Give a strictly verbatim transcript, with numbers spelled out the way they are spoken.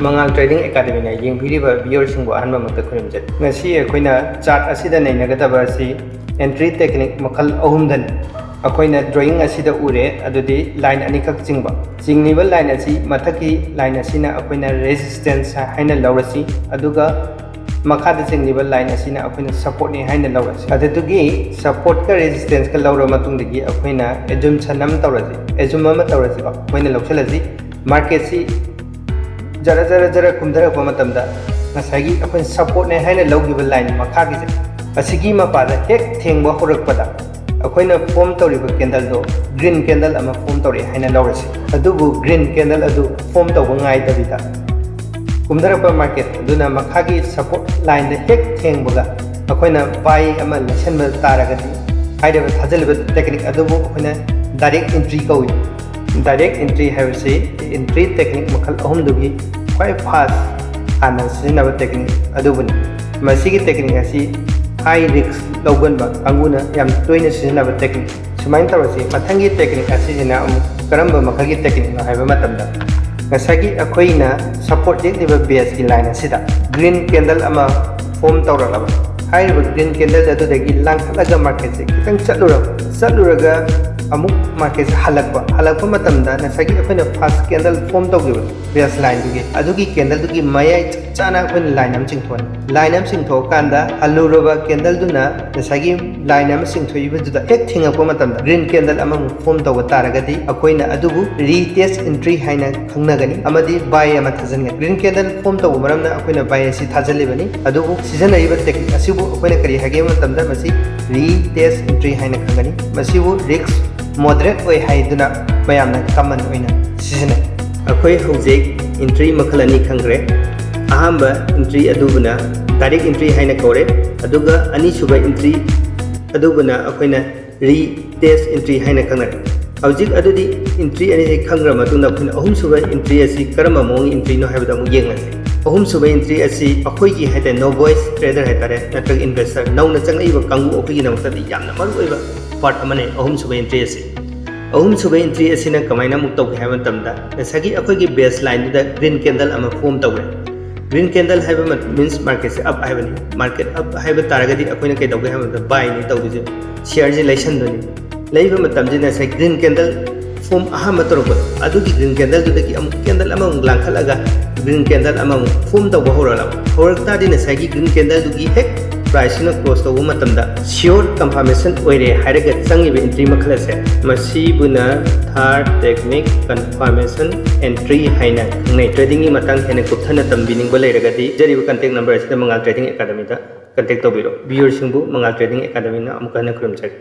ꯃꯉꯥꯜ Trading Academyꯅ ꯌꯦꯡꯕꯤꯔꯤꯕ viewerꯁꯤꯡꯕꯨ ꯑꯍꯥꯟꯕꯃꯛꯇ ꯈꯨꯔꯨꯝꯖꯔꯤ꯫ ꯉꯁꯤ ꯑꯩꯈꯣꯏꯅ chart ꯑꯁꯤꯗ ꯅꯩꯅꯒꯗꯕ ꯑꯁꯤ entry technique ꯃꯈꯜ ꯑꯍꯨꯝꯗꯅꯤ꯫ ꯑꯩꯈꯣꯏꯅ drawing ꯑꯁꯤꯗ ꯎꯔꯦ, ꯑꯗꯨꯗꯤ line ꯑꯅꯤꯈꯛ ꯆꯤꯡꯕ꯫ ꯆꯤꯡꯂꯤꯕ line ꯑꯁꯤ ꯃꯊꯛꯀꯤ line ꯑꯁꯤꯅ ꯑꯩꯈꯣꯏꯅ resistance ꯍꯥꯏꯅ ꯂꯧꯔꯁꯤ, ꯑꯗꯨꯒ ꯃꯈꯥꯗ ꯆꯤꯡꯂꯤꯕ line ꯑꯁꯤꯅ ꯑꯩꯈꯣꯏꯅ supportꯅꯤ ꯍꯥꯏꯅ ꯂꯧꯔꯁꯤ꯫ ꯑꯗꯨꯗꯨꯒꯤ supportꯀ resistanceꯀ ꯂꯧꯔꯕ ꯃꯇꯨꯡꯗꯒꯤ ꯑꯩꯈꯣꯏꯅ assumption ꯑꯃ ꯇꯧꯔꯁꯤ, assume ꯑꯃ ꯇꯧꯔꯁꯤꯀꯣ꯫ ꯑꯩꯈꯣꯏꯅ ꯂꯧꯁꯤꯜꯂꯁꯤ, marketꯁꯤ ꯖꯔ ꯖꯔ ꯖꯔ ꯀꯨꯝꯊꯔꯛꯄ ꯃꯇꯝꯗ ꯉꯁꯥꯏꯒꯤ ꯑꯩꯈꯣꯏꯅ supportꯅꯦ ꯍꯥꯏꯅ ꯂꯧꯈꯤꯕ line ꯃꯈꯥꯒꯤꯁꯦ, ꯑꯁꯤꯒꯤ ꯃꯄꯥꯗ ꯍꯦꯛ ꯊꯦꯡꯕ ꯍꯧꯔꯛꯄꯗ ꯑꯩꯈꯣꯏꯅ form ꯇꯧꯔꯤꯕ candleꯗꯣ green candle ꯑꯃ form ꯇꯧꯔꯛꯑꯦ ꯍꯥꯏꯅ ꯂꯧꯔꯁꯤ꯫ ꯑꯗꯨꯕꯨ green candle ꯑꯗꯨ form ꯇꯧꯕ ꯉꯥꯏꯗꯕꯤꯗ ꯀꯨꯝꯊꯔꯛꯄ market ꯑꯗꯨꯅ ꯃꯈꯥꯒꯤ support lineꯗ ꯍꯦꯛ ꯊꯦꯡꯕꯒ ꯑꯩꯈꯣꯏꯅ buy ꯑꯃ ꯂꯩꯁꯟꯕ ꯇꯥꯔꯒꯗꯤ, ꯍꯥꯏꯔꯤꯕ ꯊꯥꯖꯤꯜꯂꯤꯕ technique ꯑꯗꯨꯕꯨ ꯑꯩꯈꯣꯏꯅ direct entry ꯀꯧꯏ꯫ Direct entry ꯍꯥꯏꯕꯁꯤ entry technique ꯃꯈꯜ ꯑꯍꯨꯝꯗꯨꯒꯤ ꯈ꯭ꯋꯥꯏ first ꯍꯥꯟꯅ ꯁꯤꯖꯤꯟꯅꯕ technique ꯑꯗꯨꯕꯨꯅꯤ꯫ ꯃꯁꯤꯒꯤ technique ꯑꯁꯤ high risk ꯂꯧꯒꯟꯕ ꯀꯥꯡꯕꯨꯅ ꯌꯥꯝ ꯇꯣꯏꯅ ꯁꯤꯖꯤꯟꯅꯕ technique꯫ ꯁꯨꯃꯥꯏꯅ ꯇꯧꯔꯁꯤ, ꯃꯊꯪꯒꯤ technique ꯑꯁꯤꯁꯤꯅ ꯑꯃꯨꯛ ꯀꯔꯝꯕ ꯃꯈꯜꯒꯤ techniqueꯅꯣ ꯍꯥꯏꯕ ꯃꯇꯝꯗ, ꯉꯁꯥꯏꯒꯤ ꯑꯩꯈꯣꯏꯅ support ꯌꯦꯛꯂꯤꯕ baseꯀꯤ line ꯑꯁꯤꯗ green candle ꯑꯃ form ꯇꯧꯔꯛꯂꯕ, ꯍꯥꯏꯔꯤꯕ green candle ꯑꯗꯨꯗꯒꯤ ꯂꯥꯡꯈꯠꯂꯒ marketꯁꯦ ꯈꯤꯇꯪ ꯆꯠꯂꯨꯔꯕ, ꯆꯠꯂꯨꯔꯒ ꯑꯃꯨꯛ marketꯁꯦ ꯍꯜꯂꯛꯄ, ꯍꯜꯂꯛꯄ ꯃꯇꯝꯗ ꯉꯁꯥꯏꯒꯤ ꯑꯩꯈꯣꯏꯅ first candle form ꯇꯧꯈꯤꯕ base lineꯗꯨꯒꯤ, ꯑꯗꯨꯒꯤ candleꯗꯨꯒꯤ ꯃꯌꯥꯏ ꯆꯞ ꯆꯥꯅ ꯑꯩꯈꯣꯏꯅ line ꯑꯃ ꯆꯤꯡꯊꯣꯛꯑꯅꯤ꯫ Line ꯑꯃ ꯆꯤꯡꯊꯣꯛꯑꯀꯥꯟꯗ ꯍꯜꯂꯨꯔꯕ candleꯗꯨꯅ ꯉꯁꯥꯏꯒꯤ line ꯑꯃ ꯆꯤꯡꯊꯣꯛꯏꯕꯗꯨꯗ ꯍꯦꯛ ꯊꯦꯡꯉꯛꯄ ꯃꯇꯝꯗ green candle ꯑꯃꯃꯨꯛ form ꯇꯧꯕ ꯇꯥꯔꯒꯗꯤ ꯑꯩꯈꯣꯏꯅ ꯑꯗꯨꯕꯨ retest entry ꯍꯥꯏꯅ ꯈꯪꯅꯒꯅꯤ ꯑꯃꯗꯤ buy ꯑꯃ ꯊꯥꯖꯤꯟꯒꯅꯤ꯫ Green candle form ꯇꯧꯕ ꯃꯔꯝꯅ ꯑꯩꯈꯣꯏꯅ buy ꯑꯁꯤ ꯊꯥꯖꯤꯜꯂꯤꯕꯅꯤ꯫ ꯑꯗꯨꯕꯨ ꯁꯤꯖꯤꯟꯅꯔꯤꯕ technique ꯑꯁꯤꯕꯨ ꯑꯩꯈꯣꯏꯅ ꯀꯔꯤ ꯍꯥꯏꯒꯦ ꯍꯥꯏꯕ ꯃꯇꯝꯗ ꯃꯁꯤ retest entry ꯍꯥꯏꯅ ꯈꯪꯒꯅꯤ꯫ ꯃꯁꯤꯕꯨ risk moderate ꯑꯣꯏ ꯍꯥꯏꯗꯨꯅ ꯃꯌꯥꯝꯅ common ꯑꯣꯏꯅ ꯁꯤꯖꯤꯟꯅꯩ꯫ ꯑꯩꯈꯣꯏ ꯍꯧꯖꯤꯛ entry ꯃꯈꯜ ꯑꯅꯤ ꯈꯪꯈ꯭ꯔꯦ꯫ ꯑꯍꯥꯟꯕ entry ꯑꯗꯨꯕꯨꯅ direct entry ꯍꯥꯏꯅ ꯀꯧꯔꯦ, ꯑꯗꯨꯒ ꯑꯅꯤꯁꯨꯕ entry ꯑꯗꯨꯕꯨꯅ ꯑꯩꯈꯣꯏꯅ retest entry ꯍꯥꯏꯅ ꯈꯪꯅꯔꯦ꯫ ꯍꯧꯖꯤꯛ ꯑꯗꯨꯗꯤ entry ꯑꯅꯤꯁꯤ ꯈꯪꯈ꯭ꯔ ꯃꯇꯨꯡꯗ ꯑꯩꯈꯣꯏꯅ ꯑꯍꯨꯝꯁꯨꯕ entry ꯑꯁꯤ ꯀꯔꯝꯕ ꯃꯑꯣꯡꯒꯤ entryꯅꯣ ꯍꯥꯏꯕꯗꯣ ꯑꯃꯨꯛ ꯌꯦꯡꯂꯁꯤ꯫ ꯑꯍꯨꯝꯁꯨꯕ entry ꯑꯁꯤ ꯑꯩꯈꯣꯏꯒꯤ ꯍꯥꯏꯇꯥꯔꯦ, novice trader ꯍꯥꯏꯇꯥꯔꯦ, ꯅꯠꯇ꯭ꯔꯒ investor, ꯅꯧꯅ ꯆꯪꯂꯛꯏꯕ ꯀꯥꯡꯕꯨ ꯑꯩꯈꯣꯏꯒꯤꯗꯃꯛꯇꯗꯤ ꯌꯥꯝꯅ ꯃꯔꯨꯑꯣꯏꯕ part ꯑꯃꯅꯤ ꯑꯍꯨꯝꯁꯨꯕ entry ꯑꯁꯤ꯫ ꯑꯍꯨꯝꯁꯨꯕ entry ꯑꯁꯤꯅ ꯀꯃꯥꯏꯅ ꯑꯃꯨꯛ ꯇꯧꯒꯦ ꯍꯥꯏꯕ ꯃꯇꯝꯗ, ꯉꯁꯥꯏꯒꯤ ꯑꯩꯈꯣꯏꯒꯤ base lineꯗꯨꯗ green candle ꯑꯃ form ꯇꯧꯔꯦ꯫ Green candle ꯍꯥꯏꯕ means marketꯁꯦ up ꯍꯥꯏꯕꯅꯤ꯫ Market up ꯍꯥꯏꯕ ꯇꯥꯔꯒꯗꯤ ꯑꯩꯈꯣꯏꯅ ꯀꯩꯗꯧꯒꯦ ꯍꯥꯏꯕ ꯃꯇꯝꯗ buyꯅꯤ ꯇꯧꯗꯣꯏꯁꯦ, shareꯁꯦ ꯂꯩꯁꯟꯗꯣꯏꯅꯤ꯫ ꯂꯩꯕ ꯃꯇꯝꯁꯤꯗ ꯉꯁꯥꯏ green candle form ꯑꯍꯥꯟꯕ ꯇꯧꯔꯛꯄꯗꯣ, ꯑꯗꯨꯒꯤ green candleꯗꯨꯗꯒꯤ ꯑꯃꯨꯛ candle ꯑꯃꯃꯨꯛ ꯂꯥꯡꯈꯠꯂꯒ green candle ꯑꯃꯃꯨꯛ form ꯇꯧꯕ ꯍꯧꯔꯛꯂꯕ꯫ ꯍꯧꯔꯛ ꯇꯥꯔꯗꯤ ꯉꯁꯥꯏꯒꯤ green candleꯗꯨꯒꯤ ꯍꯦꯛ priceꯁꯤꯅ close ꯇꯧꯕ ꯃꯇꯝꯗ sure confirmation ꯑꯣꯏꯔꯦ ꯍꯥꯏꯔꯒ ꯆꯪꯉꯤꯕ entry ꯃꯈꯜ ꯑꯁꯦ, ꯃꯁꯤꯕꯨꯅ Third Technique Confirmation Entry ꯍꯥꯏꯅ ꯈꯪꯅꯩ꯫ Tradingꯒꯤ ꯃꯇꯥꯡ ꯍꯦꯟꯅ ꯀꯨꯞꯊꯅ ꯇꯝꯕꯤꯅꯤꯡꯕ ꯂꯩꯔꯒꯗꯤ ꯄꯤꯖꯔꯤꯕ contact number ꯑꯁꯤꯗ ꯃꯉꯥꯜ Trading Academyꯗ contact ꯇꯧꯕꯤꯔꯣ꯫ Viewerꯁꯤꯡꯕꯨ ꯃꯉꯥꯜ Trading Academyꯅ ꯑꯃꯨꯛ ꯍꯟꯅ ꯈꯨꯔꯨꯝꯖꯔꯤ꯫